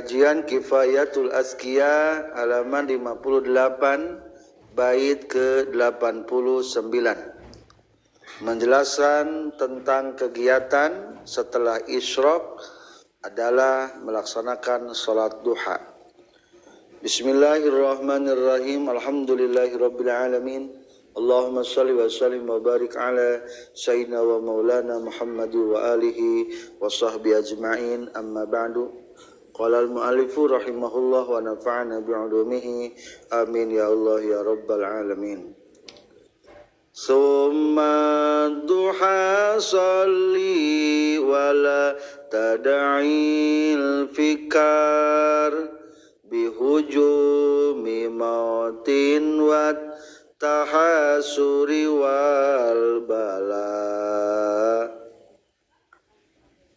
Kajian Kifayatul Azkiya halaman 58 bait ke-89 menjelaskan tentang kegiatan setelah isyraq adalah melaksanakan salat duha. Bismillahirrahmanirrahim. Alhamdulillahirabbil alamin. Allahumma shalli wa sallim wa barik ala sayyidina wa maulana Muhammad wa alihi wa sahbihi ajma'in. Amma ba'du. Qala al-mu'allifu rahimahullah wa nafa'ana bi'ulumihi. Amin ya Allah ya rabbal alamin. Summa duha salli wa la tada'il fikar bihujumi mautin wa tahasuri wal bala.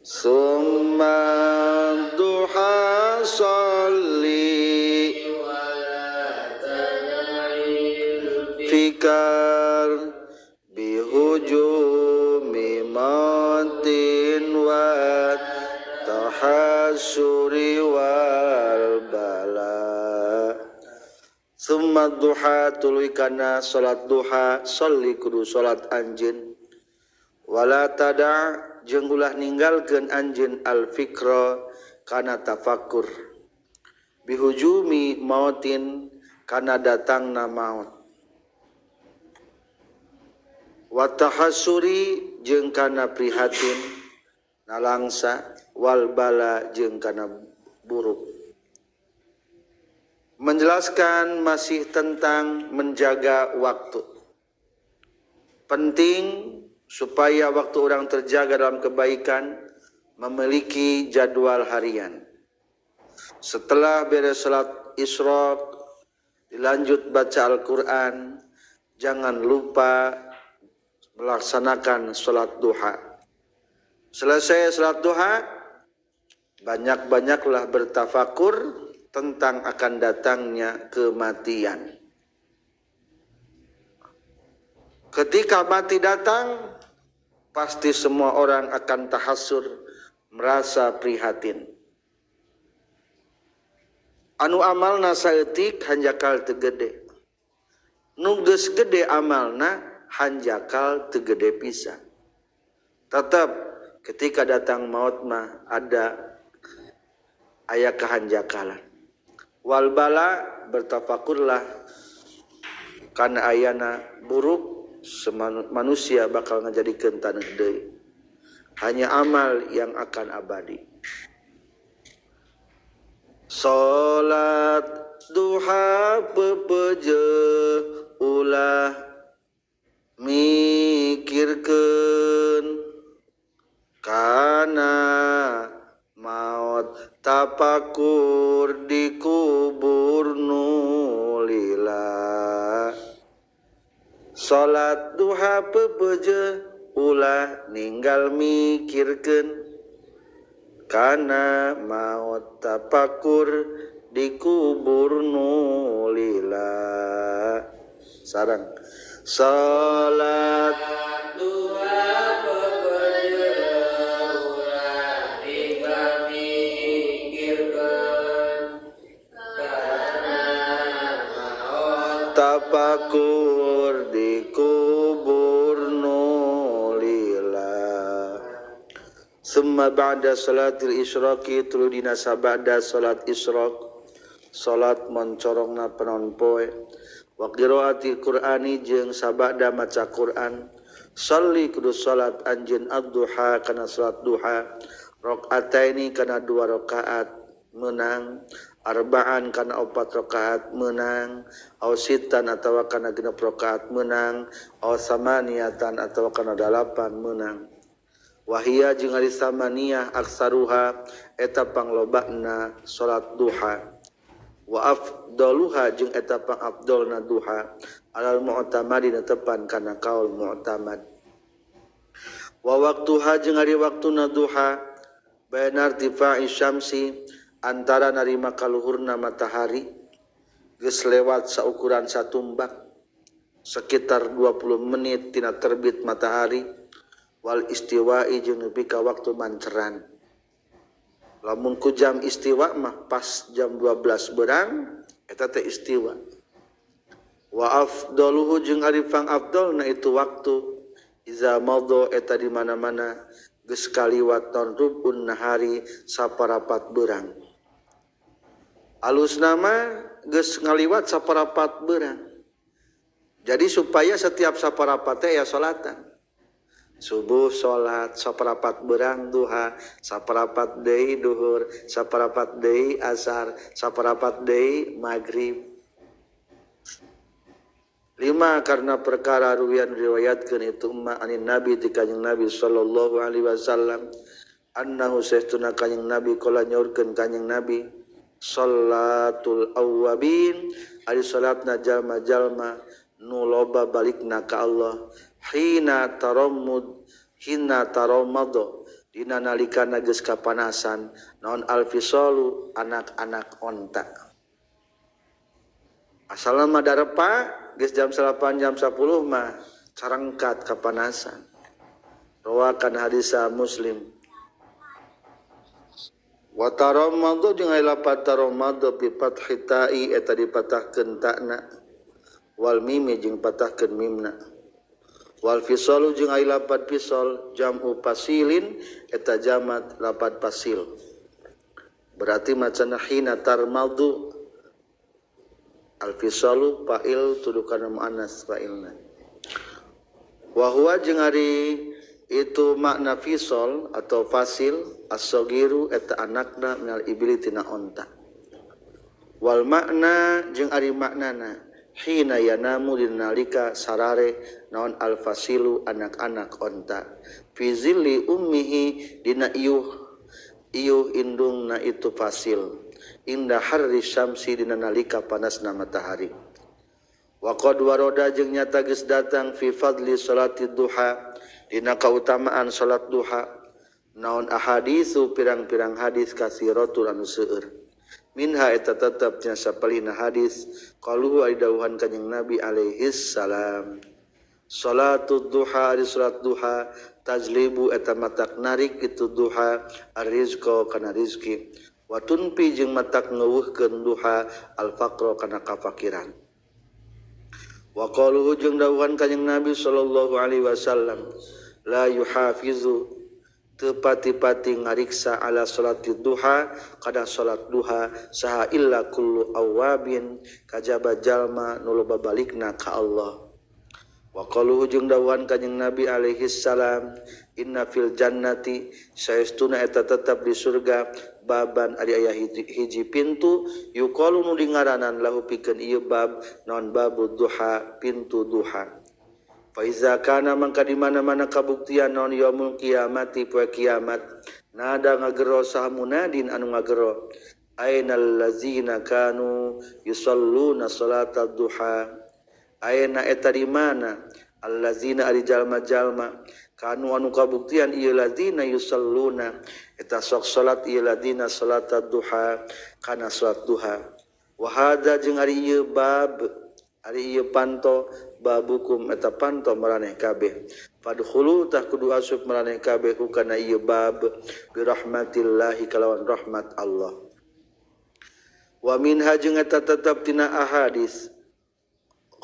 Summa duha salli wa la tada'il fikar bihujumi mautin wa tahasuri wal bala. Summa duha tuluy kana salat duha sholli kudu salat anjeun wala tada jeung ulah ninggalkeun anjeun al fikra kana tafakkur bihujumi mautin kana datangna maut wa tahassuri jeung kana prihatin nalangsa wal bala jeung kana buruk. Menjelaskan masih tentang menjaga waktu. Penting supaya waktu orang terjaga dalam kebaikan, memiliki jadwal harian. Setelah beres salat isyraq, dilanjut baca Al-Quran, jangan lupa melaksanakan salat duha. Selesai salat duha, banyak-banyaklah bertafakur tentang akan datangnya kematian. Ketika mati datang, pasti semua orang akan tahassur, merasa prihatin. Anu amalna saeutik hanjakal teu gede. Nu geus gede amalna hanjakal teu gede pisan. Tetap ketika datang maut mah ada aya kehanjakalan. Wal bala bertafakurlah kana ayana buruk manusia bakal ngajadikeun taneuh deui. Hanya amal yang akan abadi. Salat duha pepeje ulah mikirkeun kana maut tapakur di kubur nulila. Salat duha pepeje ulah ninggal mikirkeun kana maut tapakur di kubur nulila. Sarang salat duha pepeje ulah ninggal mikirkeun kana maut tapakur di kubur nulila. Summa ba'da salatil isyraqi tuluy dina sabada salat isyraq salat moncorongna panon poe wa qiraati qur'ani jeung sabada maca Qur'an sholli kudu salat anjeun ad-duha kana salat duha rakaataini kana 2 rakaat menang arba'an kana 4 rakaat menang au sitan atawa kana 6 rakaat menang au samaniatan atawa kana 8 menang. Wahia jeung ari samaniyah aksaruha eta panglobana salat duha wa afdaluha jeung eta pangafdolna duha alal mu'tamadi netepan kana kaul mu'tamad. Wa waktuha jeung ari waktuna duha bainar tifa'i syamsi antara narima kaluhurna matahari geus lewat saukuran satumbak sekitar 20 menit tina terbit matahari wal istiwa'i jeung nepi ka waktu manceran. Lamun ku jam istiwa mah pas jam 12 berang eta teh istiwa. Wa afdaluhu jeung ari pang afdalna itu waktu iza madha eta di mana-mana geus kaliwat non rubun nahari saparapat berang. Alusna mah geus ngaliwat saparapat berang. Jadi supaya setiap saparapat teh ya salatan. Subuh salat saparapat berang duha, saparapat deui duhur, saparapat deui asar, saparapat deui maghrib. Lima karena perkara ruwian riwayatkeun itu ma anin nabi ti kanjing Nabi sallallahu alaihi wasallam annahu saestuna kanjing Nabi kala nyaurkeun kanjing Nabi salatul awwabin ari salatna jalma-jalma nu loba balikna ka Allah hina tarammud hina taramado dina nalikana geus kapanasan naon alfisalu anak-anak onta. Asalna mah darepa geus jam 8 jam 10 mah carangkat kapanasan. Rawakan hadisa Muslim. Wa taramado jeung aya lapat taramado bi fathi ta'i eta dipatahkeun ta'na wal mimi jeung patahkeun mimna. Wal fisalu jeung aya lapat fisal jam'u fasilin eta jamat lapat fasil. Berarti macana hina tarmadu al fisalu fa'il tudukan muannas fa'ilna. Wa huwa jeung ari itu makna fisol atau fasil as-sagiru eta anakna minal ibli tina onta. Wal makna jeung ari maknana hina yanamu dina nalika sarare naon al fasilu anak-anak onta fi zilli ummihi dina iuh iuh indungna itu fasil inda harri syamsi dina nalika panasna matahari. Wa qad waroda jeung nyata geus datang fi fadli salati duha dina kautamaan salat duha naon ahaditsu pirang-pirang hadis kasiratul anu seueur. Minha eta tetep nya sapalihna hadis qaluhu ari dawuhan kanjing Nabi alaihi salam salatud duha ari salat duha tajlibu eta matak narik itu duha arrizqa kana rizki wa tunpi jeung matak ngeuweuhkeun duha al faqra kana kafakiran. Wa qaluhu jeung dawuhan kanjing Nabi sallallahu alaihi wasallam la yuhafizu teu pati-pati ngariksa ala salati duha kana salat duha saha illa kullu awabin kajaba jalma nu loba balikna ka Allah. Wa qaluhu jeung dawuhan kanjing Nabi alaihi salam inna fil jannati saestuna eta tetep di surga baban ari aya hiji pintu yuqalu nu dingaranan lahu pikeun ieu bab naon babu duha pintu duha. Fa iza kana mangka di mana-mana kabuktian naon yaumul kiamati poe kiamat nada ngagero saha munadin anu ngagero ainal lazina kanu yusalluna salatad duha aina eta di mana allazina ari jalma-jalma kanu anu kabuktian ieu lazina yusalluna eta sok salat ieu ladina salatad duha kana salat duha. Wa hadza jeung ari ieu bab ari ieu panto babukum eta panto maraneh kabeh fadkhulu tah kudu asup maraneh kabeh ku kana ieu bab bi rahmatillahi kalawan rahmat Allah. Wa minha jeung eta tetep tina ahadis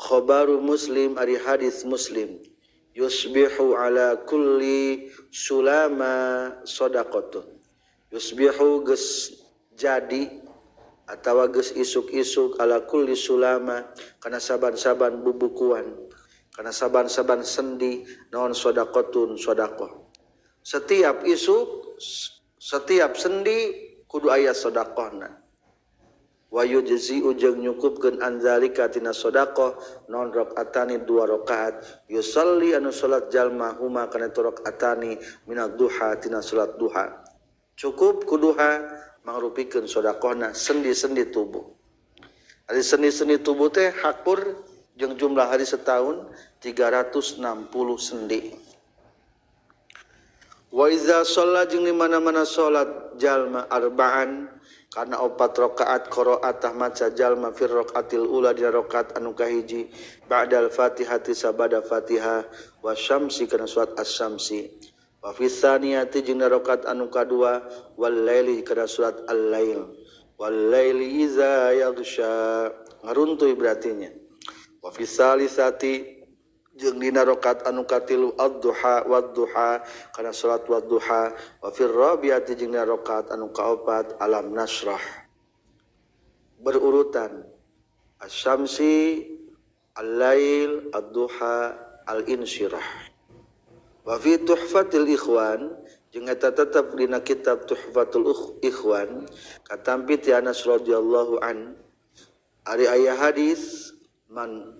khabaru Muslim ari hadis Muslim yusbihu ala kulli sulama sadaqatun yusbihu geus jadi atawa geus isuk-isuk ala kulli sulama kana saban-saban bubukuan kana saban-saban sendi naon sadaqatun sadaqah. Setiap isuk setiap sendi kudu aya sedekahna. Wa yujzi'u jeung nyukupkeun anzalika tina sedekah non rakaatani dua rakaat yusalli anu salat jalma huma kana tu rakaatani minad duha tina salat duha. Cukup ku duha mangrupikeun sedekahna sendi-sendi tubuh. Ari sendi-sendi tubuh teh hakur jeung jumlah hari setahun 360 sendi. Wa iza shalla jeung di mana-mana salat jalma arba'an kana opat rakaat qira'atah maca jalma fir rakaatil ula dina rakaat anu kahiji ba'dal fatihati sabada fatihah wa syamsi kana surat asy-syamsi Wa fi tsaniyati jeung rakaat anu kadua wal laili kana surat al-lail wal laili iza yaghsha ngaruntuy berartinya. Wa fi salisati jeung dina rakaat anu katilu ad-duha wad-duha kana salat wad-duha. Wa fir rabi'ati jeung dina rakaat anu kaopat alam nasrah. Berurutan asy-syamsi, al-lail, ad-duha, al-insyirah. Wa fi tuhfatil ikhwan jeung eta tetep dina kitab Tuhfatul Ikhwan katampi ti Anas radhiyallahu an ari aya hadis man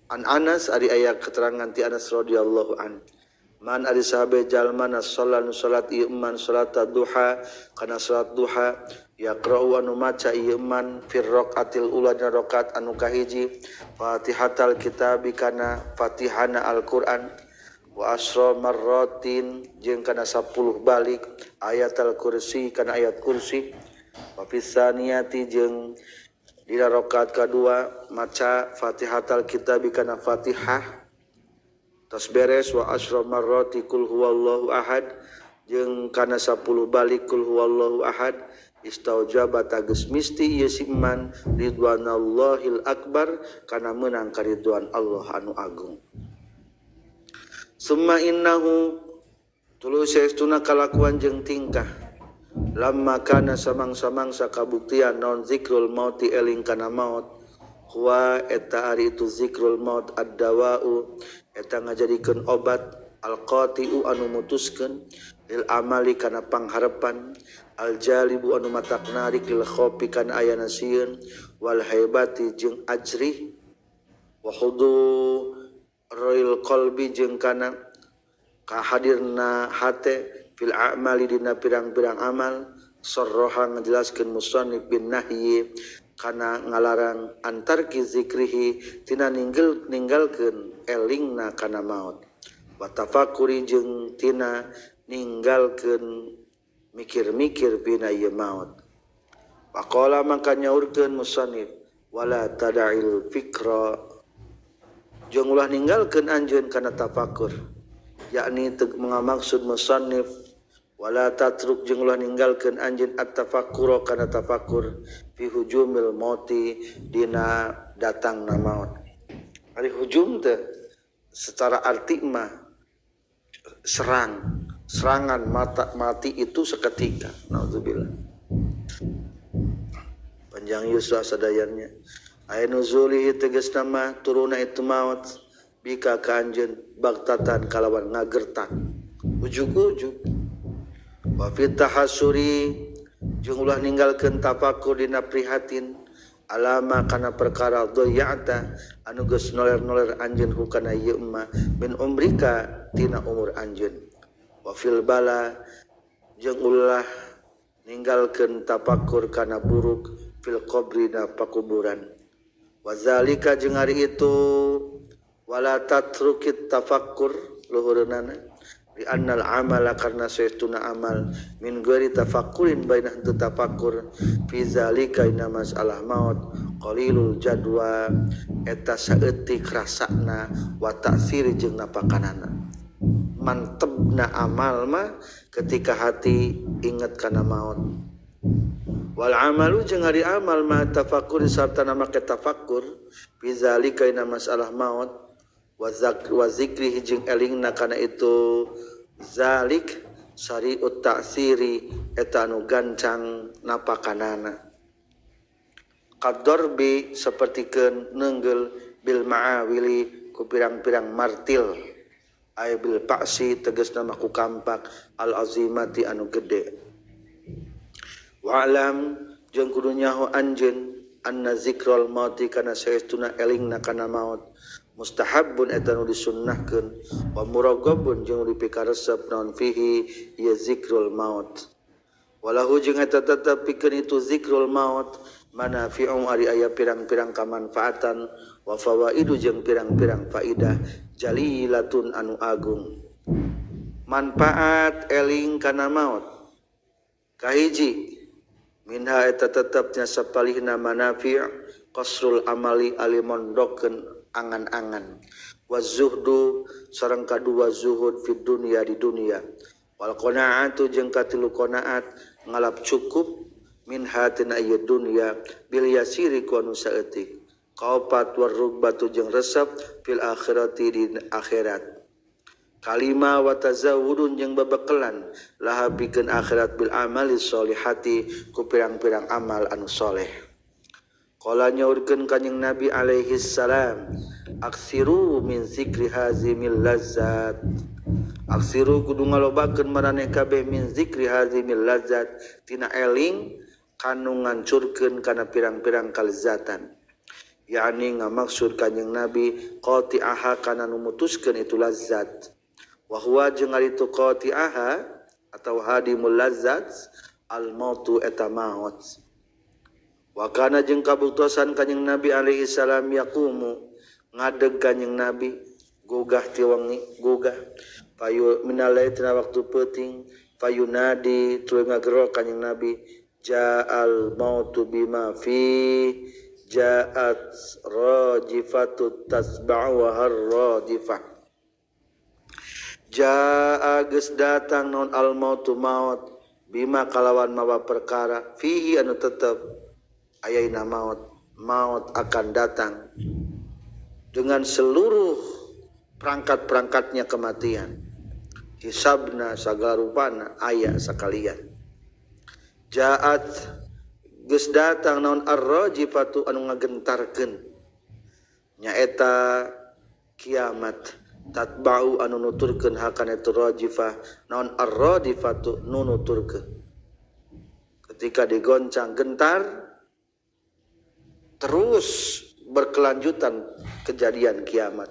an Anas ari aya keterangan ti Anas radhiyallahu an man ari sahabe jalma na salat salat ieu man salat duha kana salat duha yaqra'u anu maca ieu man fir raqatil ula dina rakaat anu kahiji Fatihatal kitabi kana Fatihana Al-Qur'an wa asra marratin jeung kana 10 balik ayatal kursi kana ayat kursi. Wa fi tsaniyati jeung dina rakaat kadua maca Fatihatal kitabi kana Fatihah tas beres wa asra marrati kul huwallahu ahad jeung kana 10 balik kul huwallahu ahad istaujaba tages misti ieu si iman ridwanallahil akbar kana meunang karidwan Allah anu agung. Summa innahu tuluy saestuna kalakuan jeung tingkah lamma kana samang-samangsa kabuktian naon zikrul mauti eling kana maut huwa eta ari itu zikrul maut ad-dawa'u eta ngajadikeun obat al-qati'u anu mutuskeun lil amali kana pangharepan al-jalibu anu matak narik lil khofi kana ayana sieun wal haibati jeung ajrih wa hudu roil qalbi jeung kana kahadirna hate fil a'mali dina pirang-pirang amal sarroha ngajelaskeun musannif bin nahyi kana ngalarang antarki zikrihi tina ninggalkeun elingna kana maut wa tafakuri jeung tina ninggalkeun mikir-mikir bina ieu maut. Waqala mangka nyaurkeun musannif wala tada'il fikra jeung ulah ninggalkeun anjeun kana tafakur yakni mengamaksud musannif wala tatruk jeung ulah ninggalkeun anjeun at-tafakkura kana tafakur fi hujumil mauti dina datangna maut. Ari hujum teh secara arti mah serang, serangan mata mati itu seketika. Nauzubillah. Panjang yuswa sadayannya. Aya nuzulihi tegasna mah turuna itu maut bika ka anjeun bagtatan kalawan ngagertak ujug-ujug. Wa fi tahassuri jeung ulah ninggalkeun tafakur dina prihatin alama kana perkara dhayya'ta anu geus noler-noler anjeun hukana ieu mah min umrika tina umur anjeun. Wa fil bala jeung ulah ninggalkeun tafakur kana buruk fil qabri na pakuburan. Wa zalika jeung ari itu wala tatrukit tafakkur luhureunana li annal amala karna saestuna amal min ghairi tafakkurin baina henteu tafakkur fi zalika inna masalah maut qalilul jadwa eta saeutik rasana wa ta'sir jeung napakanana. Mantebna amal mah ketika hati inget kana maut. Wal amalu jeung ari amal ma tafakkur sarta make tafakkur fi zalika inna masalah maut wa zikrihi jeung elingna kana itu zalik sari'ut ta'siri eta anu gancang napakanana. Qaddarbi sapertikeun neunggel bil ma'awili ku pirang-pirang martil ay bil pa'si tegasna mah ku kampak al azimati anu gede. Wa'lam jeung kudu nyaho anjeun anna zikrul mauti kana saestuna elingna kana maut mustahabbun eta nu disunnahkeun wa muraghabun jeung dipikaresep naon fihi ya zikrul maut. Walahu jeung eta tetep pikeun itu zikrul maut manafi'u ari aya pirang-pirang kamanfaatan wa fawaidu jeung pirang-pirang faidah jalilatun anu agung. Manfaat eling kana maut kahiji minha eta tetepnya sapalihna manafi' qasrul amali ali mondokeun angan-angan wa zuhdu sareng kadua zuhud fid dunya di dunya wal qanaatu jeung katilu qanaat ngalap cukup min hatina ieu dunya bil yasiri ku anu saeutik kaopat warrugbatu jeung resep fil akhirati di akhirat kalima wa tazawudun jeung babekelan laha pikeun akhirat bil amali sholihati ku pirang-pirang amal anu soleh. Qala nyaurkeun kanjing Nabi alaihi salam aksiru min zikri hazimil lazzat aksiru kudu ngalobakeun maraneh kabeh min zikri hazimil lazzat tina eling kanu ngancurkeun kana pirang-pirang kalezatan yakni ngamaksud kanjing Nabi qati'aha kana nu mutuskeun itu lazzat wa huwa jeung ari tu qati'aha atau hadimul lazzat al mautu eta maut. Wa kana jeung kabuktosan kanjing Nabi alaihi salam yaqumu ngadeg kanjing Nabi gugah ti wengi gugah payu minalai tina waktu peuting fayunadi tuluy ngagero kanjing Nabi ja'al mautu bima fi ja'at rajifatu tasba'u wa harradifah jaa geus datang naon al mautu maut bima kalawan mawa perkara fihi anu tetep ayaina maut maut akan datang dengan seluruh perangkat-perangkatnya kematian hisabna sagala rupana aya sakalian jaat geus datang naon ar-rajifatu anu ngagentarkeun nyaeta kiamat tatba'u anu nuturkeun hakana itu rajifah naon ar-radifatu nu nuturkeun ketika digoncang gentar terus berkelanjutan kejadian kiamat.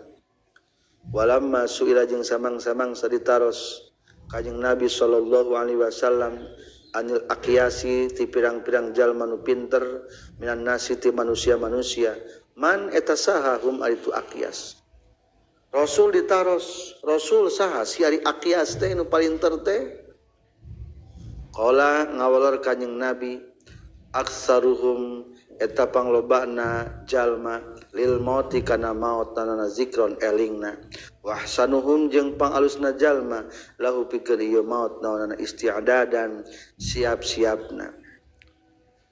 Walamma suila jeung samang-samang saditaros kanjing Nabi sallallahu alaihi wasallam anil aqyasi ti pirang-pirang jalma nu pinter minan nasi ti manusia-manusia man eta saha hum ari tu aqyas. Rasul ditaros, Rasul saha si ari aqyas teh nu palinter teh? Qala ngawalor kanjing Nabi aksaruhum eta panglobana jalma lil mauti kana maut tanana zikron elingna wahsanuhum jeung pangalusna jalma lahu pikeun ieu maut naonana isti'dadan siap-siapna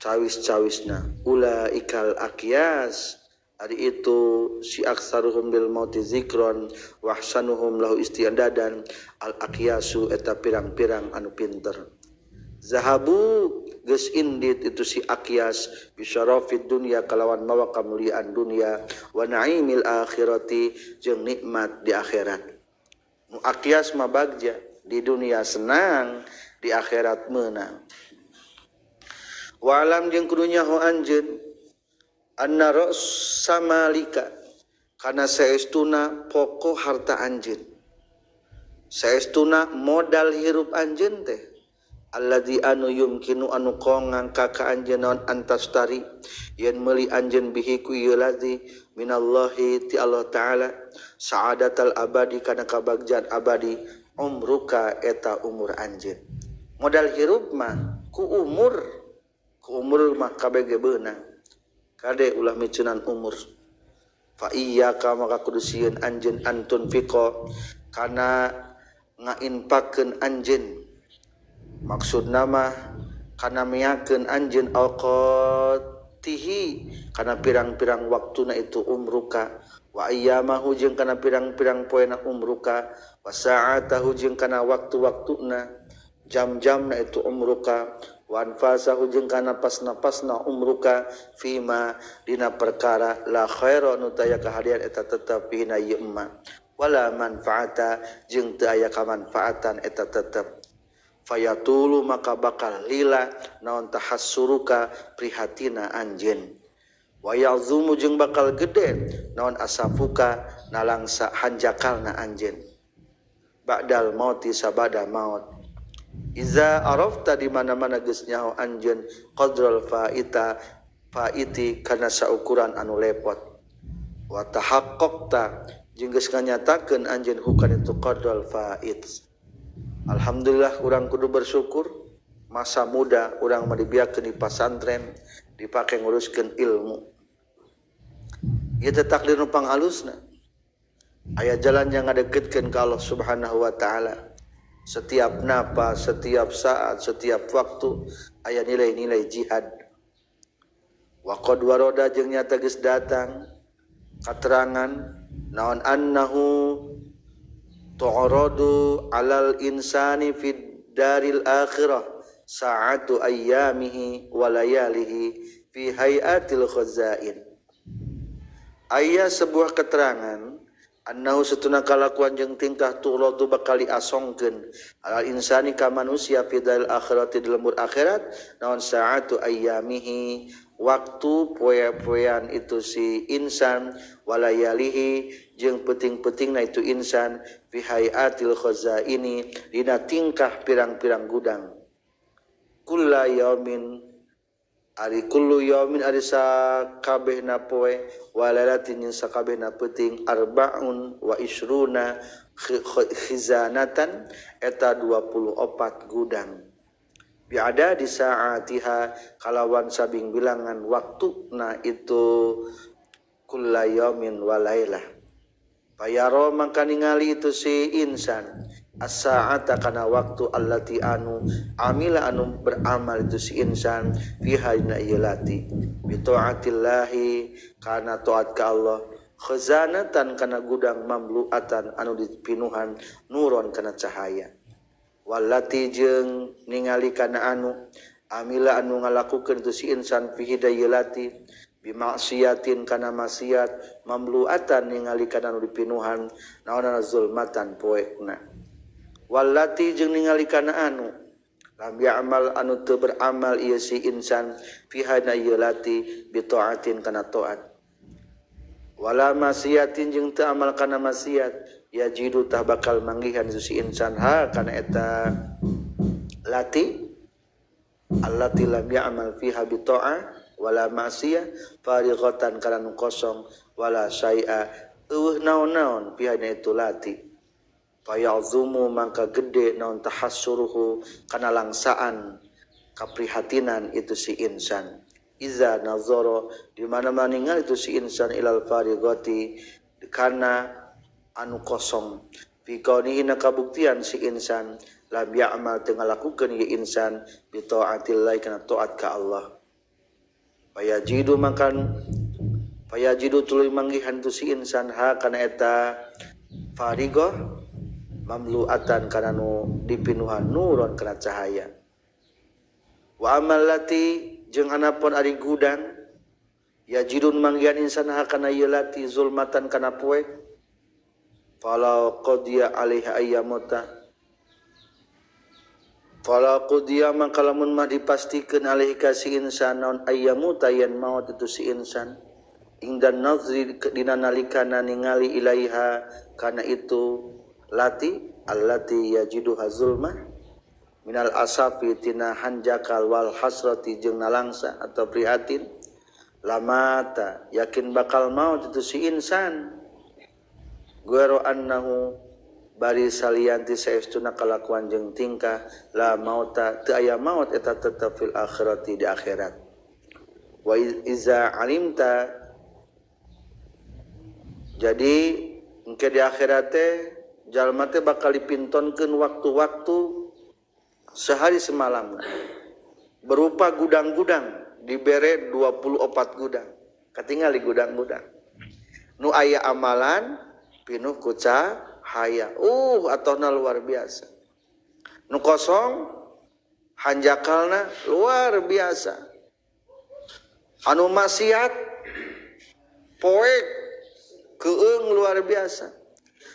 cawis-cawisna ulaikal aqyas ari itu si aksaruhum bil mauti zikron wahsanuhum lahu isti'dadan al aqyasu eta pirang-pirang anu pinter. Zahabu geus indit itu si aqyas bisyarafid dunya kalawan mawa kamuliaan dunya wa naimil akhirati jeung nikmat di akhirat. Nu aqyas mah bagja di dunia senang di akhirat meunang. Wa alam jeung kudu nyaho anjeun anna ra'samalika kana saestuna pokok harta anjeun. Saestuna modal hirup anjeun teh alladzi anu yumkinu anu kongang ka ka anjeun naon antastari yen meuli anjeun bihi ku ieu ladzi minallahi ti Allah taala sa'adatal abadi kana kabagjaan abadi umruka eta umur anjeun. Modal hirup mah ku umur mah kabeh ge beunang kade ulah micunan umur. Fa iyyaka maka kudu sieun anjeun antun fiqa kana ngainpakeun anjeun maksud nama kana miakeun anjeun awqatihi kana pirang-pirang waktuna itu umruka wa ayyamahu jeung kana pirang-pirang poena umruka wa sa'atahu jeung kana waktu-waktuna jam-jamna itu umruka wa anfasahu jeung kana pas-napasna umruka fima dina perkara la khaira nu taya kahadian eta tetep dina ieu emma wala manfaata jeung teu aya kamanfaatan eta tetep. Fayatulu maka bakal lila naon tahassuruka prihatina anjeun wa ya'zumu jeung bakal gede naon asafuka nalangsa hanjakalna anjeun ba'dal mauti sabada maut. Iza arafta di mana-mana geus nyaho anjeun qadral faita faiti kana saukuran anu lepot wa tahaqqaqta jeung geus nganyatakeun anjeun hukana itu qadral fait. Alhamdulillah urang kudu bersyukur masa muda urang mah dibiakeun di pasantren dipake nguruskeun ilmu. Ieu teh takdir nu pangalusna. Aya jalan yang ngadeketkeun ka Allah Subhanahu wa taala. Setiap napas, setiap saat, setiap waktu aya nilai-nilai jihad. Wa qad waroda jeung nyata geus datang katerangan naon annahu tu'radu 'alal insani fid daril akhirah sa'atu ayyamihi wa layalihi fi hayatil khazain. Aya sebuah keterangan annahu satuna kalakuan jeung tingkah tu'radu bakal diasongkeun alal insani ka manusia fi daril akhirati di lembur akhirat naon sa'atu ayyamihi waktu poe-poean itu si insan walayalihi jeung peuting-peutingna itu insan fi hayatil khazaini dina tingkah pirang-pirang gudang. Kulla yaumin ari kullu yaumin ari sakabehna poe walalatin jeung sakabehna peuting arbaun wa isruna khizanatan eta 24 gudang. Biada di saatiha kalawan sabing bilangan waktuna itu kulla yaumin wa lailah. Payaro mangka ningali itu si insan as-sa'ata kana waktu allati anu amila anu beramal itu si insan fiha dina ieu lati bi taatillahi kana taat ka Allah khazanatan kana gudang mamluatan anu dipinuhan nuron kana cahaya. Walati jeung ningali kana anu amila anu ngalakukeun tu si insan fi hidayati bimaksiatin kana maksiat mamluatan ningali kana anu dipinuhan naonana zulmatan poekna. Walati jeung ningali kana anu lam ya'mal anu teu beramal ieu si insan fi hidayati bi taatin kana taat wala maksiatin jeung teu amal kana maksiat yajidu tah bakal manggihan si insan ha kana eta lati allati lam ya'mal fiha bi ta'ah wala ma'siyah farighatan kana nu kosong wala syai'a eueuh naon-naon fiha itu lati faya'zumu mangka gede naon tahassuruhu kana langsaan kaprihatinan itu si insan iza nazara di mana-mana ningali itu si insan ilal farighati kana anu kosong fi kaunihi na kabuktian si insan lam ya'mal teu ngalakukeun ieu insan bi taatillahi kana taat ka Allah. Fayajidu makan fayajidu tuluy manggihan tu si insan ha kana eta farighah mamluatan kana nu dipinuhan nuron kana cahaya. Wa amal lati jeung anapun ari gudang yajidun manggihan insan ha kana ieu lati zulmatan kana poek fala qadiya alaiha ayyamata fala qadiya mangka lamun mah dipastikeun alaihi ka si insan naon ayyamuta yen maot itu si insan ingdan nazri dina nalikana ningali ilaiha kana itu lati allati yajiduha zulmah minal asafi tina hanjakal wal hasrati jeung nalangsa atau prihatin lamata yakin bakal maot itu si insan guero annahu bari salianti saestuna kalakuan jeung tingkah la mauta teu aya maut eta tetep fil akhirati di akhirat. Wa iza alimta jadi engke di akhirat teh jalma teh bakal dipintonkeun waktu-waktu sehari semalam berupa gudang-gudang dibere 24 gudang katingali gudang-gudang nu aya amalan pinuh ku cahaya atona luar biasa nu kosong hanjakalna luar biasa anu maksiat poek keung luar biasa.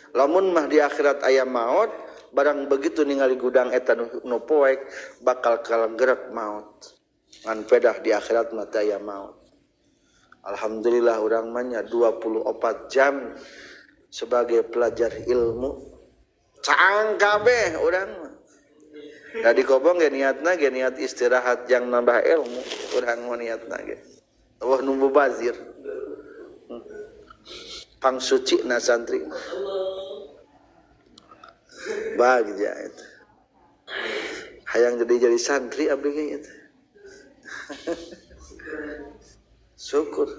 Lamun mah di akhirat aya maot barang begitu ningali gudang eta nu poek bakal kalenggerak maot ngan pedah di akhirat mah teu aya maot. Alhamdulillah urang mah nya 24 jam sebagai pelajar ilmu caang kabeh urang mah. Da di kobong ge niatna ge niat istirahat yang nambah ilmu urang mah niatna ge. Eueuh nu mubazir. Pangsuci na santri. Bagja eta. Hayang jadi santri abdi ge eta. Syukur.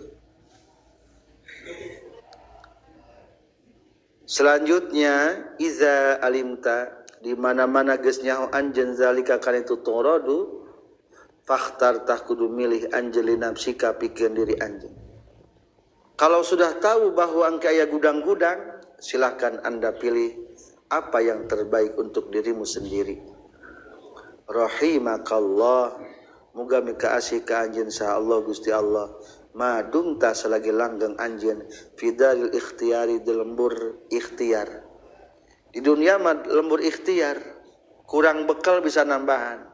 Selanjutnya iza alimta di mana-mana geus nyaho anjeun zalika kana itu turadu fakhtar tah kudu milih anjeun li nafsika pikeun diri anjeun. Kalau sudah tahu bahwa angke aya gudang-gudang, silahkan Anda pilih apa yang terbaik untuk dirimu sendiri. Rahimakallah, muga mika asih ka anjeun saha Allah Gusti Allah. Ma dumta selagi langgeng anjeun fidaril ikhtiari di lembur ikhtiar. Di dunia mah lembur ikhtiar, kurang bekal bisa nambahan.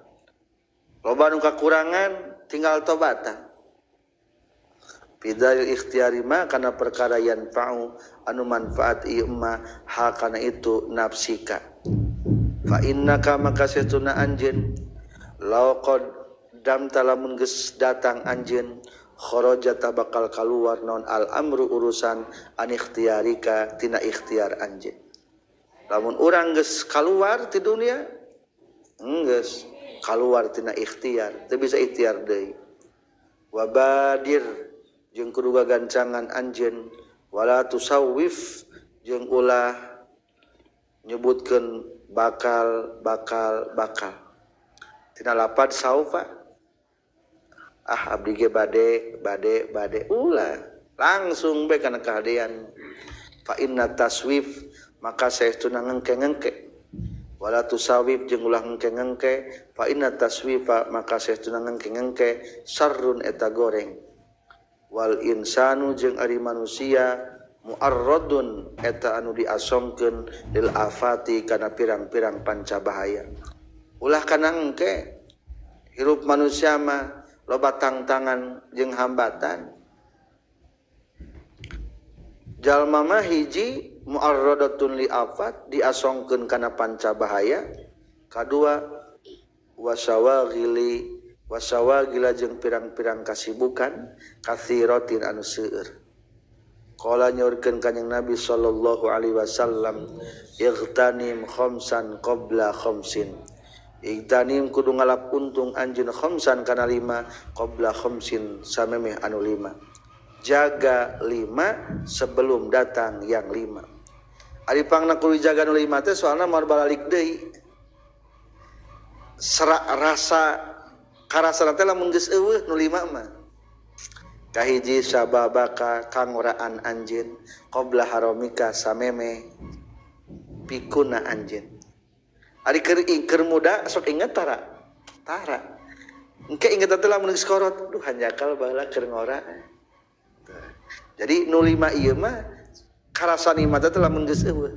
Loba nu kakurangan tinggal tobatan. Fidaril ikhtiari ma kana perkara yanfa'u anu manfaat ieu ma ha kana itu nafsika. Fa innaka maka satuna anjeun law qad damta lamun geus datang anjeun kharaja bakal kaluar non al amru urusan an ikhtiarika tina ikhtiar anjeun. Lamun urang geus kaluar ti dunia geus kaluar tina ikhtiar, teu bisa ikhtiar deui. Wabadir jeung kudu gagancangan anjeun wala tusawwif jeung ulah nyebutkeun bakal bakal bakal. Tina lapad saufa ah abdi ge bade bade bade ulah langsung bae kana kahadean. Fa inna taswif maka saestuna ngengke-ngengke wala tusawif jeung ulah ngengke-ngengke fa inna taswifa maka saestuna ngengke-ngengke sarrun eta goreng. Wal insanu jeung ari manusia muarradun eta anu diasongkeun lil afati kana pirang-pirang panca bahaya. Ulah kana engke hirup manusia mah loba tangtangan jeung hambatan. Jalma mah hiji muarradatun li afat diasongkeun kana panca bahaya. Kadua wasawaghili wasawagila jeung pirang-pirang kasibukan katsiratin anu seueur. Qala nyaurkeun kanjing Nabi sallallahu alaihi wasallam ightanim khamsan qabla khamsin. Igtanim kudu ngalap untung anjeun khamsan kana lima qabla khamsin samemeh anu lima. Jaga lima sebelum datang yang lima. Ari pangna kudu jaga nu lima teh soalna moal balalik deui. Serak rasa karasana teh lamun geus eueuh nu lima mah. Kahiji sababaka kangoraan anjeun qabla haramika samemeh pikuna anjeun. Ari keur muda sok inget tara. Tara. Engke inget teh lamun geus korot, duh hanjakal baheula keur ngora. Jadi nu lima ieu mah karasa nikmat teh lamun geus eueuh.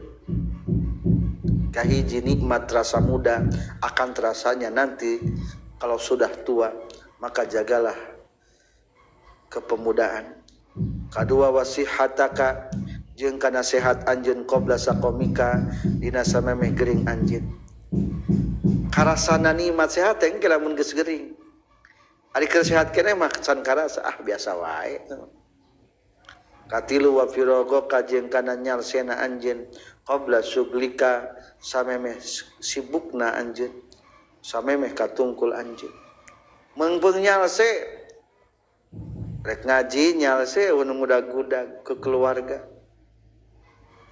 Kahiji nikmat rasa muda akan terasanya nanti kalau sudah tua, maka jagalah kepemudaan. Kadua wasihataka jeung kana sehat anjeun qabla saqomika dina samemeh gering anjeun. Karasana nikmat sehat teh engke lamun geus gering. Ari keur sehat keneh mah can karasa ah biasa wae. Katilu wa firagoka jeung kana nyalsena anjeun qabla suglika samemeh sibukna anjeun. Samemeh katungkul anjeun. Meungpeung nyalse rek ngaji nyalse nu mudag-gudag ke keluarga.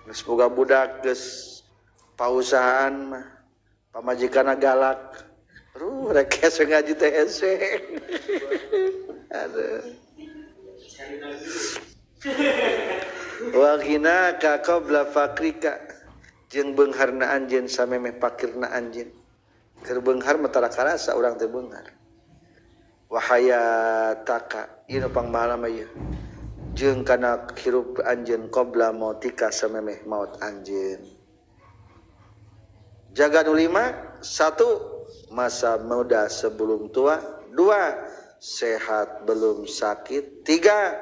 Geus boga budak geus pausahaan mah pamajikanna galak. Ruh rek hese ngaji teh hese. Aduh. Wa ghinaka qabla faqrika jeung beungharna anjeun samemeh pakirna anjeun. Keur beunghar mah tara karasa urang teh beunghar. Wa hayataka ieu nu pangmahala mah ieu. Jeung kana hirup anjeun qabla mautika samemeh maut anjeun. Jaga nu lima, satu masa muda sebelum tua, dua sehat belum sakit, tiga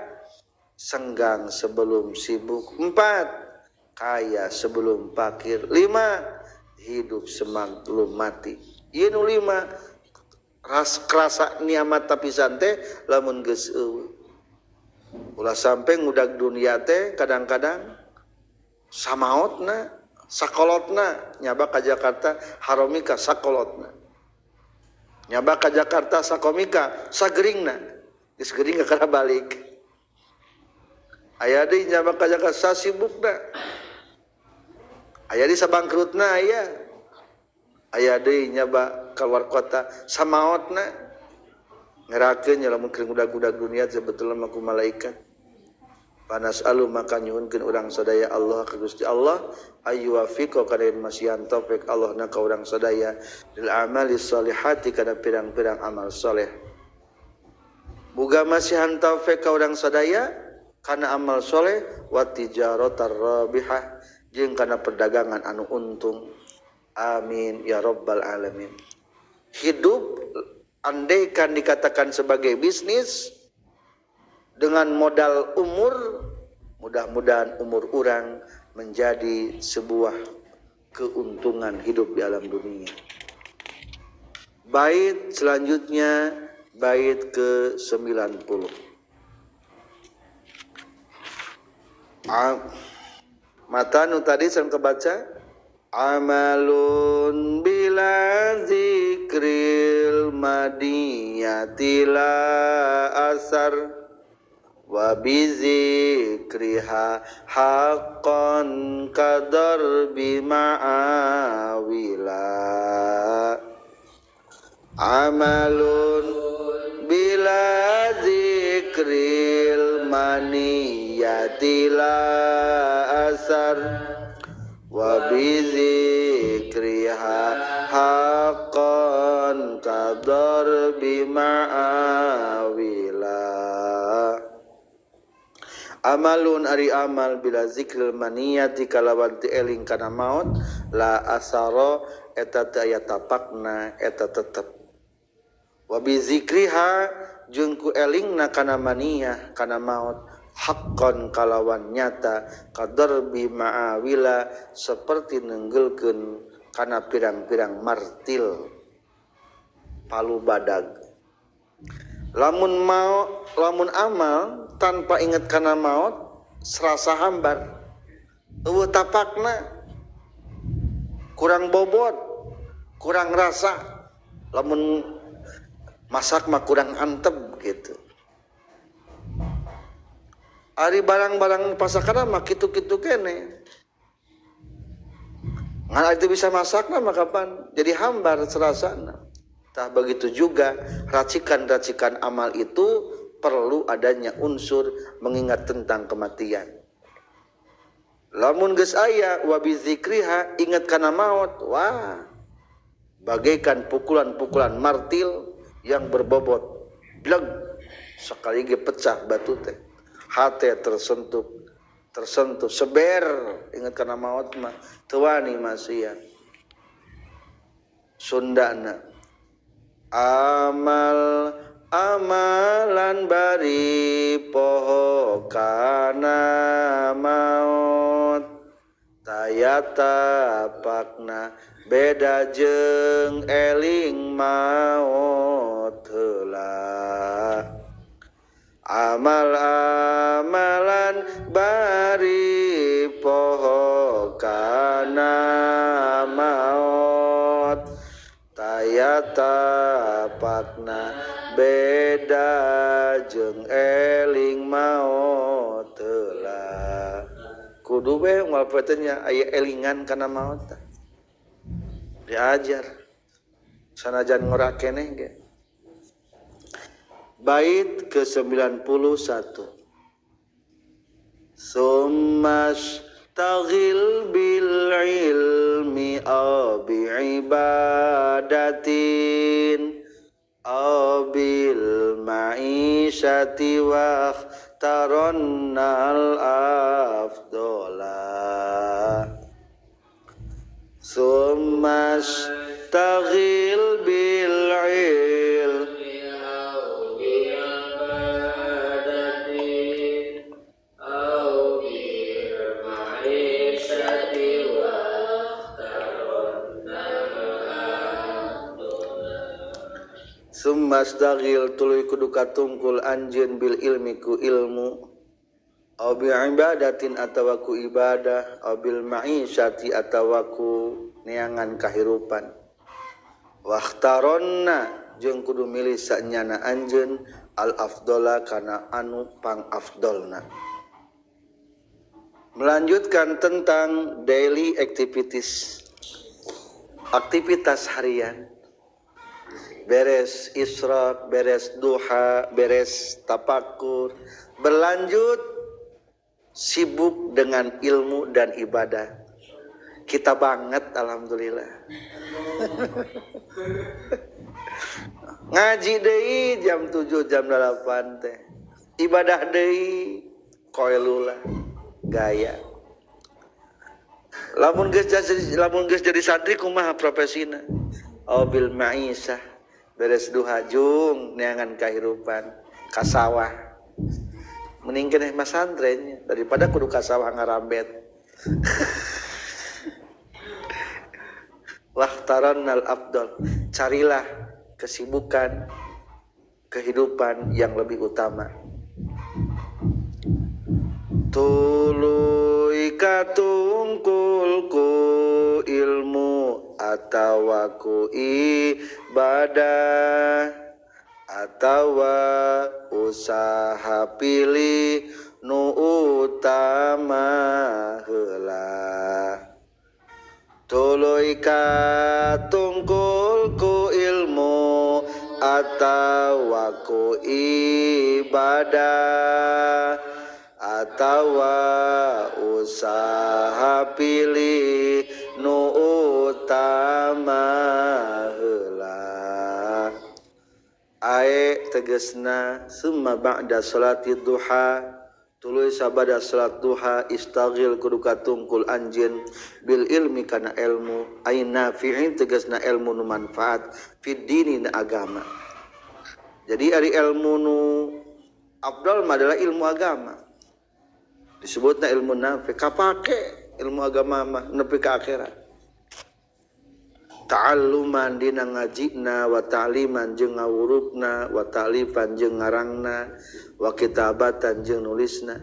senggang sebelum sibuk, empat kaya sebelum fakir, lima hidup sebelum mati. Ieu nu lima ras kerasa niamat tapisan teh lamun geus eueuh. Ulah sampai ngudag dunia teh kadang-kadang samaotna sakolotna nyaba ka Jakarta haromika sakolotna. Nyaba ka Jakarta sakomika sageringna. Geus gering kakara balik. Aya deui nyaba ka zakat sasibukna. Aya deui sabangkrutna aya. Aya deui nyaba keluar kota samaotna. Ngerakeun nya lamun keur ngudag-ngudag dunia sebetulna mah ku malaikat. Panas alu maka nyuhunkeun urang sadaya Allah ka Gusti Allah ayyuwafiqo kana masihan taufik Allah na ka urang sadaya lil amali sholihati kana pirang-pirang amal soleh. Buga masihan taufik ka urang sadaya kana amal soleh wa tijaratar rabihah jeung kana perdagangan anu untung. Amin ya rabbal alamin. Hidup andaikan dikatakan sebagai bisnis dengan modal umur, mudah-mudahan umur urang menjadi sebuah keuntungan hidup di alam dunia. Bait selanjutnya bait ke-90. Mata nu tadi sareng kebaca amalun bila zikril madiyati la asar wa bizikriha haqqan kadar bima'awila. Amalun bila zikril maniyati la asar wa bizikriha haqqan kadar bima'awila. Amalun ari amal bila zikril maniyati kalawan ti eling kana maut la asara eta teu aya tapakna eta tetep. Wa bi zikriha jeung ku elingna kana maniyah kana maut haqqan kalawan nyata kadarbi ma'awila seperti nenggelkeun kana pirang-pirang martil palu badag. Lamun mau lamun amal tanpa ingat kana maut serasa hambar, eueuh tapakna, kurang bobot, kurang rasa. Lamun masak mah kurang antep gitu. Ari barang-barang pasakana mah kitu-kitu kene. Ngan itu bisa masakna mah kapan jadi hambar serasana. Tah begitu juga racikan-racikan amal itu perlu adanya unsur mengingat tentang kematian. Lamun geus aya wa bizikriha ingat kana maut, wah bagaikan pukulan-pukulan martil yang berbobot bleg sekali ge pecah batu teh. Hate tersentuh, tersentuh seber ingat kana maut mah teu wani maksiat. Sundana amal amalan bari poho kana maut taya tapakna beda jeung eling maut heula. Amal amalan bari poho kana maut taya tapakna beda jeung eling maut heula. Kudu we unggal poe teh nya aya elingan kana maut tah. Diajar sanajan ngora keneh ge. Bait ke-91. Summas taghil bil ilmi aw bi ibadatin aw bil ma'isyati wa tarannal afdola. Summas taghil bil ilmi summastaghil tuluy kudu katungkul anjeun bil ilmi ku ilmu aw bi ibadatin atawa ku ibadah aw bil ma'isyati atawa ku neangan kahirupan. Wakhtaronna jeung kudu milih sanyana anjeun al afdola kana anu pang afdolna. Melanjutkan tentang daily activities, aktivitas harian. Beres isyraq, beres duha, beres tapakur, berlanjut sibuk dengan ilmu dan ibadah. Kita banget alhamdulillah. Ngaji deui jam 7 jam 8 teh. Ibadah deui koelula gaya. Lamun geus jadi santri kumaha profesina? Au bil ma'isah, beres duha jung neangan kahirupan ka sawah. Mending keneh masantren daripada kudu ka sawah ngarambet. Wahtarannal afdal, carilah kesibukan kehidupan yang lebih utama. Tuluy katungkul ku ilmu atawa ku ibadah atawa usaha pilih nu utama heula. Tuluy katungkul ku ilmu atawa ku ibadah atawa usaha pilih nu utama heula. Ae tegasna summa ba'da salati duha, tuluy sabada salat duha istaghil kudu katungkul anjeun bil ilmi kana ilmu, ai nafi'in tegasna ilmu nu manfaat fid dini na agama. Jadi ari ilmu nu afdal adalah ilmu agama. Disebutna ilmu nafi, kapake ilmu agama mah nepi ka akhirat. Ta'alluman dina ngajina wa ta'liman jeung ngawurukna wa ta'lifan jeung ngarangna wa kitabatan jeung nulisna.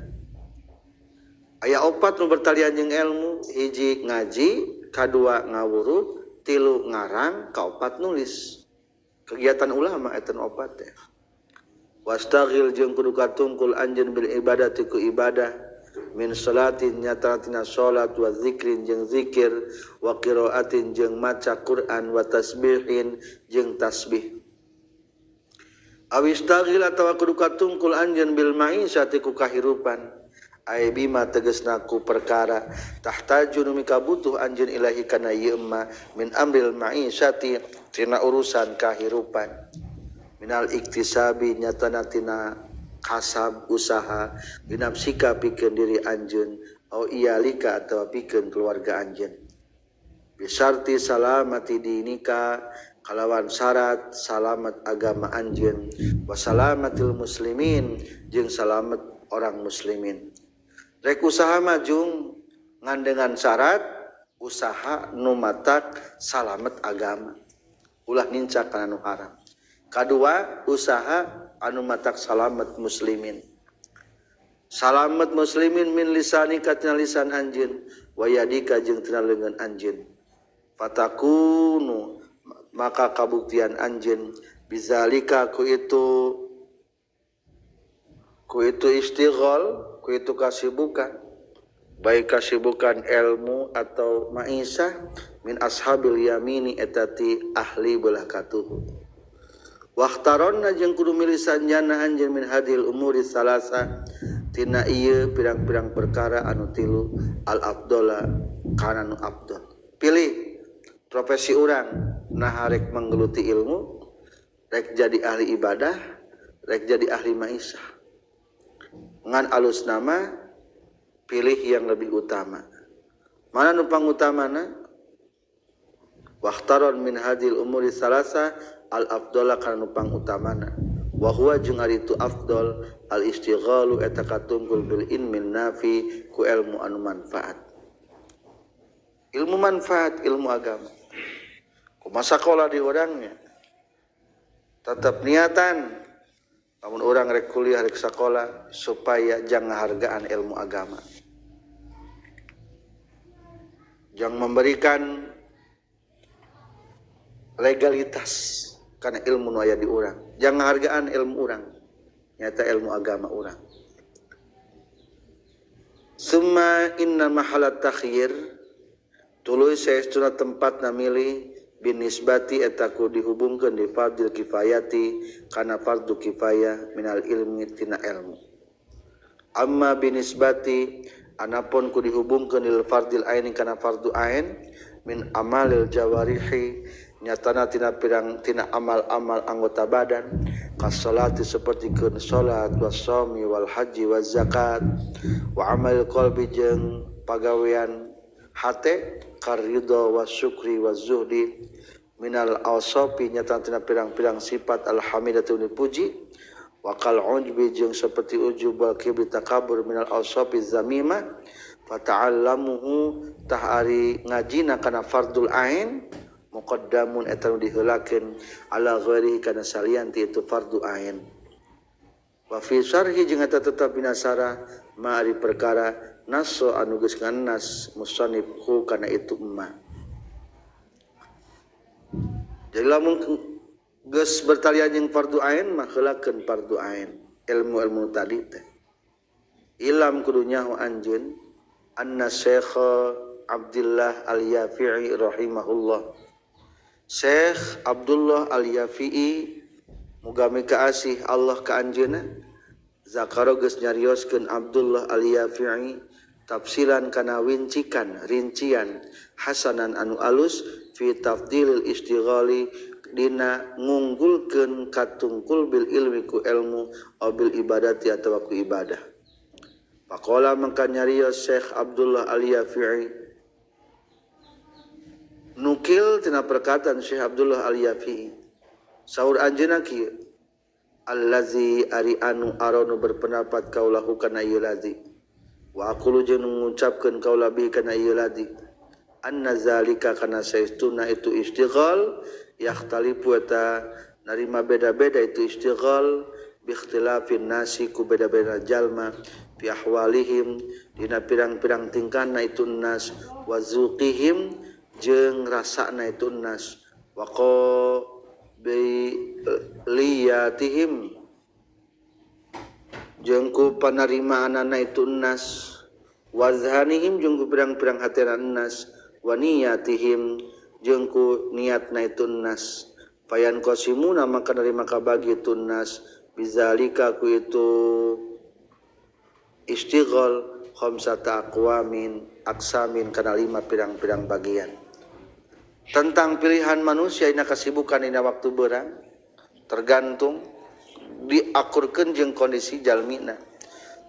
Aya opat nu bertalian jeung ilmu, hiji ngaji, kadua ngawuruk, tilu ngarang, kaopat nulis. Kegiatan ulama eta nu opat teh. Wastaghil jeung kudu katungkul anjeun bil ibadati ku ibadah min salatin nyata tina salat wa zikrin jeung zikir wa qiraatin jeung maca Quran wa tasbihin jeung tasbih. Awistaghil atawa kudu katungkul anjeun bil ma'isyati ku kahirupan, ai bima tegasna ku perkara tahtaju nu mikabutuh anjeun ilahi kana ieu ma min amril ma'isyati tina urusan kahirupan, minal iktisabi nyatana tina kasab usaha binafsika pikeun diri anjeun au iyalika atawa pikeun keluarga anjeun, bisarti salamati dinika kalawan syarat salamat agama anjeun wa salamatil muslimin jeung salamat orang muslimin. Rek usaha majung ngan dengan syarat usaha nu matak salamet agama, ulah nincak kana nu haram. Kadua usaha anu matak salamet muslimin. Salamet muslimin min lisanika tina lisan anjeun wa yadika jeung tina leungeun anjeun. Fatakunu maka kabuktian anjeun bizalika ku itu istighol, ku itu kasibukan, baik kasibukan ilmu atau ma'isah min ashabil yamini etati ahli belah katuhu. Wahtaronna jeung kudu milih sanjana anjeun min hadil umuri salasa tina ieu pirang-pirang perkara anu tilu al afdola kana nu afdol. Pilih profesi urang, nah rek menggeluti ilmu, rek jadi ahli ibadah, rek jadi ahli maisah. Ngan alus nama pilih yang lebih utama. Mana nu pangutamana? Wahtaron min hadil umuri salasa al afdola kana nu pangutamana. Wa huwa jeung ari itu afdol al istighalu eta katunggul bil ilmin nafi ku ilmu anu manfaat. Ilmu manfaat, ilmu agama. Kumaha sakola di urangnya? Tetap niatan lamun urang rek kuliah rek sakola supaya jangan hargaan ilmu agama. Jangan memberikan legalitas karena ilmu nu aya di urang. Jangan hargaan ilmu urang, nyata ilmu agama urang. Summa inna mahalat takhyir tuluy saestuna tempatna milih binisbati eta ku dihubungkeun di fardil kifayati kana fardu kifayah minal ilmi tina ilmu. Amma binisbati anapun ku dihubungkeun lil fardil aini kana fardu ain min amalil jawarihi nyatana tina pirang tina amal-amal anggota badan kasolati sapertikeun salat wasomi wal haji waz zakat wa amal qalbi jeung pagawean hate karidha wasyukri wazuhdi minal awsafi nyatana tina pirang-pirang sifat alhamidatu dipuji wa kal ujbi jeung saperti ujub wal kibri takabur minal awsafi zamimah fata'allamuhu tah ari ngajina kana fardul ain muqaddamun eta nu diheulakeun ala ghairihi kana salian ti itu fardu ain. Wa fi syarhi jeung eta tetep dina sarah ma ari perkara naso anu geus ngannas musannif hu kana itu emma. Jadi lamun geus bertalian jeung fardu ain mah heulakeun fardu ain ilmu-ilmu tadi teh. Ilam kudu nyaho anjeun anna Syekh Abdullah Al-Yafi'i rahimahullah. Syekh Abdullah Al-Yafi'i muga mikaasih Allah ka anjeunna zakaro geus nyarioskeun Abdullah Al-Yafi'i tafsilan kana wincikan rincian hasanan anu alus fi tafdilil istighali dina ngunggulkeun katungkul bil ilmi ku ilmu aw bil ibadati atawa ku ibadah. Faqala mangka nyarios Syekh Abdullah Al-Yafi'i nukil tina perkataan Syekh Abdullah Al-Yafi'i saur anjeunna kieu allazi ari anu aronu berpendapat kaulahu kana ieu ladzi wa aqulu jeung ngucapkeun kaula bi kana ieu ladzi anna zalika kana saestuna itu istighal yakhtalifu eta narima beda-beda itu istighal bi ikhtilafin nasi ku beda-beda jalma fi ahwalihim dina pirang-pirang tingkahna itu nas wa zuqihim jeung rasana itu nas wa qabiliyatihim jeung ku panarimaanana itu nas wa zhanihim jeung ku pirang-pirang hatena nas wa niyatihim jeung ku niatna itu nas fayan qasimuna maka narima kabagi itu nas bizalika ku itu istighal khamsata aqwamin aksamin kana lima pirang-pirang bagian. Tentang pilihan manusia dina kesibukan dina waktu berang tergantung diakurkeun jeung kondisi jalmina.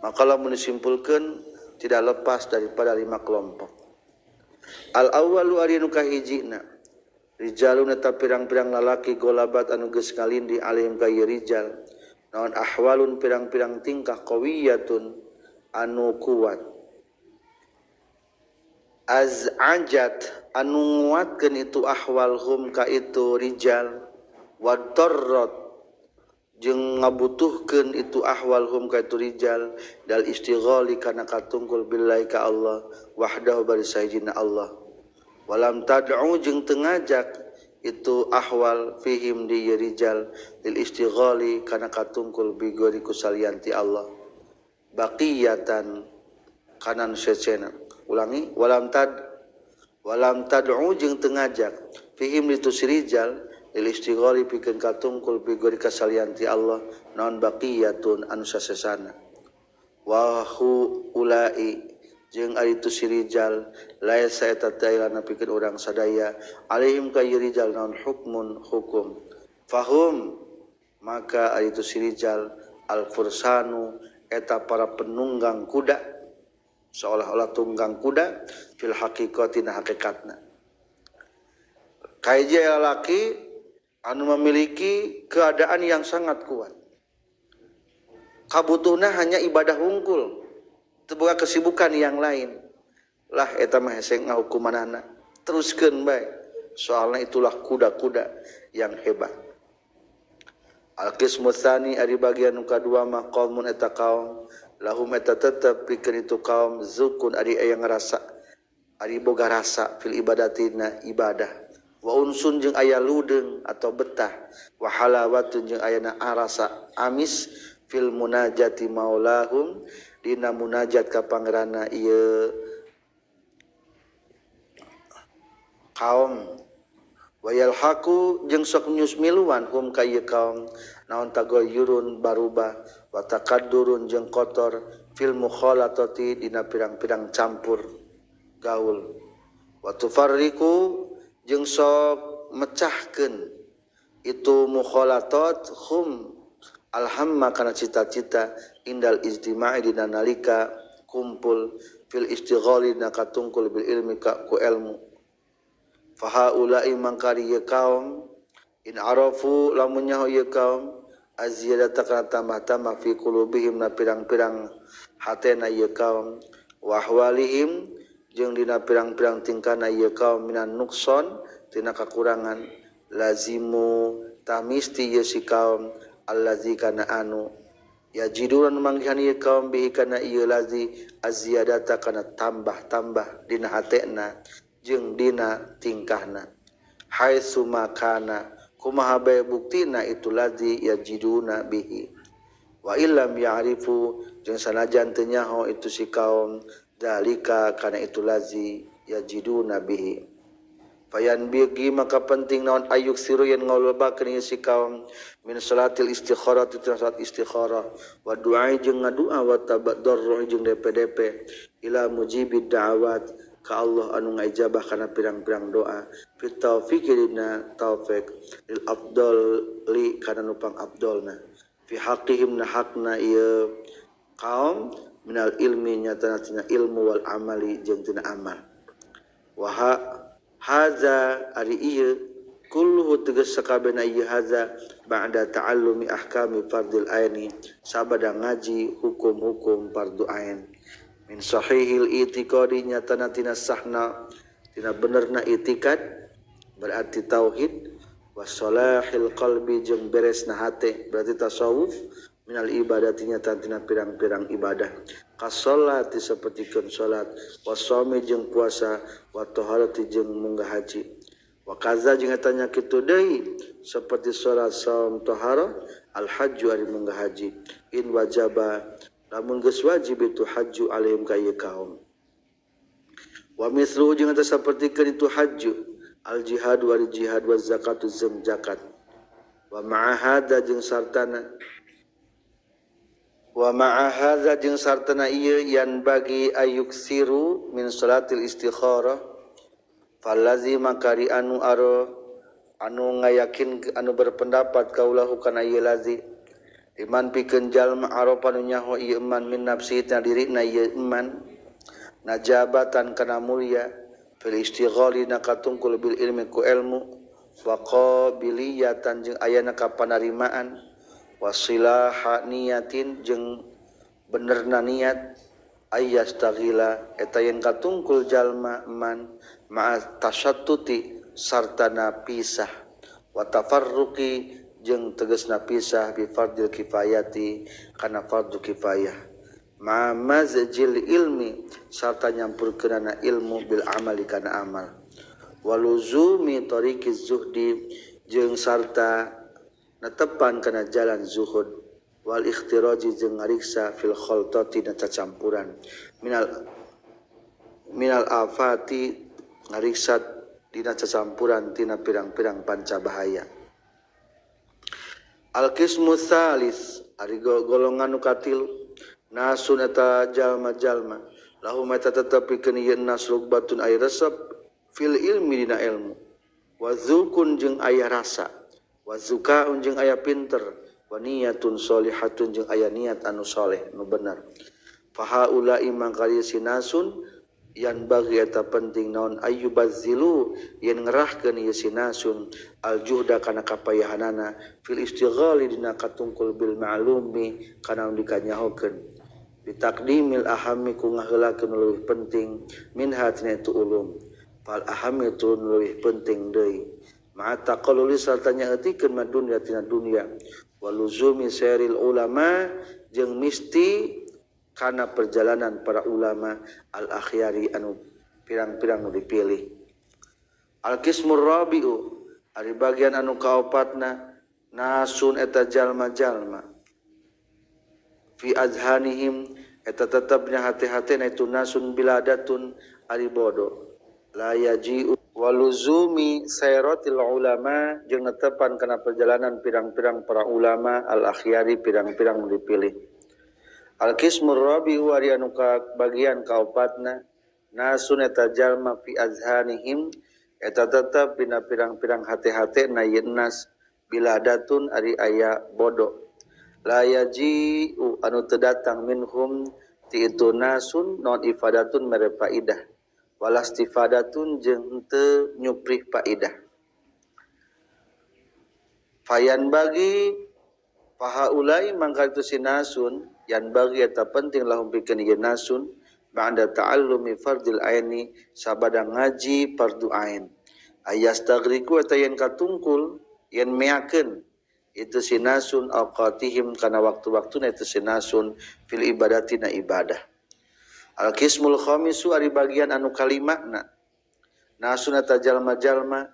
Maka lamun disimpulkeun tidak lepas daripada lima kelompok. Al awwalu ari nu kahijina rijalun eta pirang-pirang lalaki golabat anu geus ngalindi alaihim ka ieu rijal naon ahwalun pirang-pirang tingkah qawiyatun anu kuat az'ajat anu nguatkeun itu ahwal hum ka itu rijal wa darrat jeung ngabutuhkeun itu ahwal hum ka itu rijal dal istighali kana katungkul billahi ka Allah wahdahu bari sahijina Allah walam tad'u jeung teu ngajak itu ahwal fihim di rijal lil istighali kana katungkul bi gori kusalianti Allah baqiyatan kanan secena. Ulangi walam tad'u jeung teu ngajak fihim ditu sirijal lil istighali pikeun katungkul bi gori kasalianti Allah naon baqiyatun anu sasesana wa hu ulai jeung ari tu sirijal laisa eta tailana pikeun urang sadaya alaihim ka rijal naon hukmun hukum fahum maka ari tu sirijal al fursanu eta para penunggang kuda seolah-olah tunggang kuda fil haqiqati na hakikatna. Kaiji lalaki anu memiliki keadaan yang sangat kuat. Kabutuhna hanya ibadah hungkul, teu boga kesibukan yang lain. Lah eta mah hese ngahukumanana. Teruskeun bae. Soalna itulah kuda-kuda yang hebat. Al-qismu tsani ari bagian nu kadua mah qaumun eta kaum lahum eta tetep pikeun itu kaum zukun ari aya ngarasa ari boga rasa fil ibadatina ibadah wa unsun jeung aya ludeung atau betah wa halawatun jeung ayana arasa amis fil munajati maulahum dina munajat ka pangeranna ieu kaum wayalhaqu jeung sok nyusmiluan hum ka ieu kaum naon tagoyurun barubah wa takaddurun jeung kotor fil mukhalatati dina pirang-pirang campur gaul wa tufarriqu jeung sok mecahkeun itu mukhalatat hum alhamma kana cita-cita indal ijtima'i dina nalika kumpul fil istighali dina katungkul bil ilmi ka ku ilmu fahaula'i mangkari ye kaum in arafu lamun nyaho ye kaum aziyadata kana tambah-tambah fi qulubihim na pirang-pirang hatena ye kaum wa ahwalihim jeung dina pirang-pirang tingkana ye kaum minan nukson tina kakurangan lazimu tamisti ye si kaum allazi kana anu yajiduran manggihan ieu kaum bihi kana ieu lazi aziyadata kana tambah-tambah dina hatena jeung dina tingkahna haitsu makana kumaha bae buktina itu lazi yajiduna bihi wa illam ya'rifu jeung sanajan teu nyaho itu si kaum dalika kana itu lazi yajiduna bihi fayan bigi maka penting naon ayuk siru yen ngalobakeun ieu si kaum min salatil istikharah tu salat istikharah wa du'a jeung ngadua wa tadarru jeung DPDP ila mujibid da'awat ka Allah anu ngaijabah kana pirang-pirang doa fi taufiqi dina taufik lil afdal li kana nu pang afdolna fi haqqihim na hakna ieu kaum minal ilmi nyatana tina ilmu wal amali jeung tina amal wa haza ari ieu kulluhu tegas sakabehna ieu haza ba'da ta'allumi ahkami fardil aini sabada ngaji hukum-hukum fardu ain min sahihil i'tiqadi nyatana tina sahna tina benerna i'tikad berarti tauhid wa salahil qalbi jeung beresna hate berarti tasawuf minal ibadati nyatana tina pirang-pirang ibadah kasolati sapertikeun salat wa shaumi jeung puasa wa taharati jeung munggah haji wa kaza jeung eta nya kitu deui saperti salat saum taharah al hajju ari munggah haji in wajaba lamun geus wajib itu hajju alaihim ka ieu kaum wa mislu jeung eta sapertikeun itu hajju al jihad wa jihad wa zakatu jeung zakat wa ma'a hadza jeung sartana wa ma'a hadza jeung sartana ieu yan bagi ayuksiru min salatil istikharah falazi makari anu aro anu ngayakin anu berpendapat kaulahu kana ieu lazi iman pikeun jalma arafa nu nyaho ieu iman min nafsi tina dirina ieu iman najabatan kana mulia fil istighali na katungkul bil ilmi ku ilmu wa qabiliyatan jeung ayana ka panarimaan wasilaha niyatin jeung benerna niat ayyastaghila eta yen katungkul jalma man ma'a tasyattuti sartana pisah wa tafarruqi jeung tegasna pisah bi fardil kifayati kana fardu kifayah ma mazjil ilmi sarta nyampurkeunana ilmu bil amali kana amal waluzumi tariqiz zuhdi jeung sarta netepan kana jalan zuhud wal ikhtiraji jeung ngariksa fil khaltati na cacampuran minal afati ngariksa dina cacampuran tina pirang-pirang panca bahaya. Al qismu tsalis ari golongan nu katilu nasun eta jalma-jalma lahum eta tetep pikeun ieu nas rugbatun aya resep fil ilmi dina ilmu wa zukun jeung aya rasa wa zukaun jeung aya pinter wa niyatun sholihatun jeung aya niat anu soleh nu bener fa haula'i mangkali sinasun yan bagi eta penting naon ayyubazilu yen ngerahkeun ieu sinasun aljuhda kana kapayahanana fil istighali dina katungkul bil ma'lumi kana nu dikanyahokeun bitaqdimil ahami ku ngaheulakeun leuwih penting minha tina itu ulum fal ahami itu leuwih penting deui ma'a taqalluli sarta nyaeutikeun ma dunya tina dunya waluzumi sairil ulama jeung misti kana perjalanan para ulama al akhyari anu pirang-pirang nu dipilih. Al qismur rabi'u ari bagian anu kaopatna nasun eta jalma-jalma Fi azhanihim eta tetepnya hati-hatina itu nasun biladatun ari bodoh. La yaji'u waluzumi sayratil ulama jeung netepan kana perjalanan pirang-pirang para ulama al akhyari pirang-pirang dipilih. Al qismur rabi'u ari anu ka bagian kaopatna nasun eta jalma fi azhanihim eta tetep dina pirang-pirang hati-hatena yeun nas biladatun ari aya bodoh. La yaji'u anu teu datang minhum ti itu nasun non ifadatun mere faidah walastifadatun jeung teu nyuprih faidah. Fayan bagi fahaulai mangka itu sinasun yan bagi eta penting lahum pikeun ieu nasun ba'da ta'allumi fardil aini sabada ngaji fardu ain ayastaghriku eta yen katungkul yen meakeun itu sinasun awqatihim kana waktu-waktuna itu sinasun fil ibadatina ibadah. Al-qismul khamisu ari bagian anu kalimana nasun eta jalma-jalma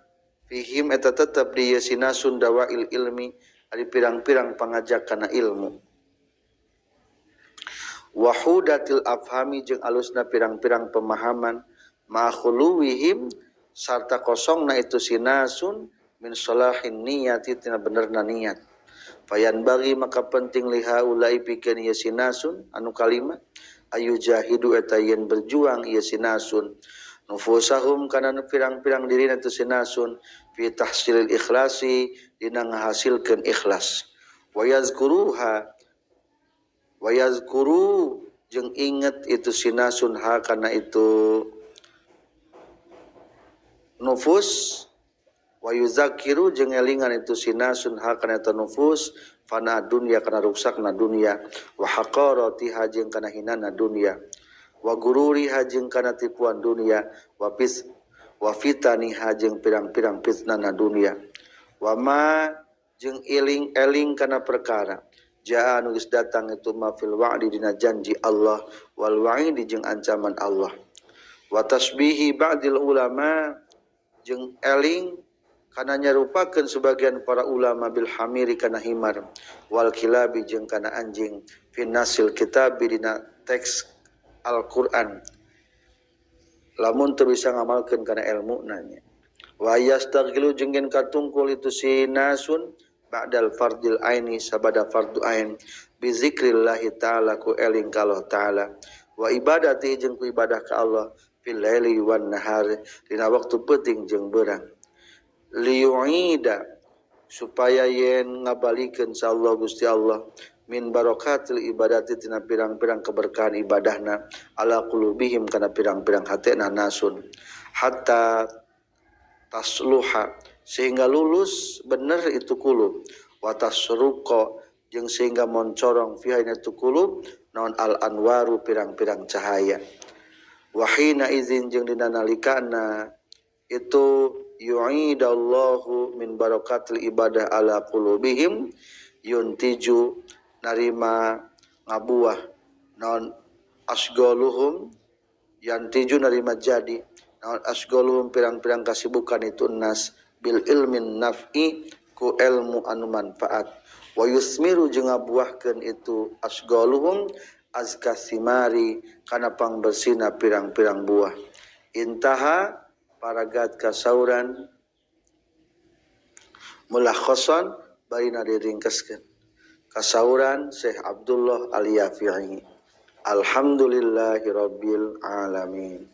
fihim eta tetep di ieu sinasun dawail ilmi ari pirang-pirang pangajak kana ilmu wahudatil afhami jeung alusna pirang-pirang pemahaman ma'khuluwihim sarta kosongna itu sinasun min sholahin niyati tina benerna niat. Fayan bagi maka penting liha ulai pikeun ieu sinasun anu kalima ayu jahidu eta yen berjuang ieu sinasun nufusahum kana pirang-pirang dirina itu sinasun fi tahsilil ikhlasi dina ngahasilkeun ikhlas wa yazkuruha wa yazkuru jeung inget itu sinasun ha kana itu nufus wa yuzakiru jeung elingan itu sinasun ha kana eta nufus fana dunya kana ruksakna dunya wa haqaratiha jeung kana hinana dunya wa gururiha jeung kana tipuan dunya wa pis wa fitaniha jeung pirang-pirang fitnana dunya wa ma jeung eling-eling kana perkara jaa nu geus datang itu ma fil wa'di dina janji Allah wal wa'idi jeung ancaman Allah wa tasbihi ba'dil ulama jeung eling kana nyarupakeun sebagian para ulama bil hamiri kana himar wal kilabi jeung kana anjing fi nasil kitab dina teks Al-Qur'an lamun teu bisa ngamalkeun kana ilmuna nya wa yastaghilu jeung katungkul itu sinasun ba'dal fardil aini sabada fardu ain bi zikrillah ta'ala ku eling ka Allah ta'ala wa ibadati jeung ku ibadah ka Allah fil laili wan nahar dina waktu peuting jeung beurang liyu'ida supaya yen ngabalikeun sa Allah Gusti Allah min barakatil ibadati tina pirang-pirang keberkahan ibadahna ala qulubihim kana pirang-pirang hatena nasun hatta tasluha sehingga lulus bener itu kulub wa tasruqa jeung sehingga moncorong fiha itu kulub naon al anwaru pirang-pirang cahaya wa hina izin jeung dina nalikana itu yu'idallahu min barakatil ibadah ala qulubihim yuntiju narima ngabuah naon asgoluhum yantiju narima jadi naon asgoluhum pirang-pirang kasibukan itu nas bil ilmin naf'i ku ilmu anu manfaat wa yusmiru jeung ngabuahkeun itu asgoluhum azka simari kana pangbersina pirang-pirang buah. Intaha paragat kasauran mulakhosan barina diringkeskeun kasauran Syekh Abdullah Al-Yafi'i. Alhamdulillahirabbil alamin.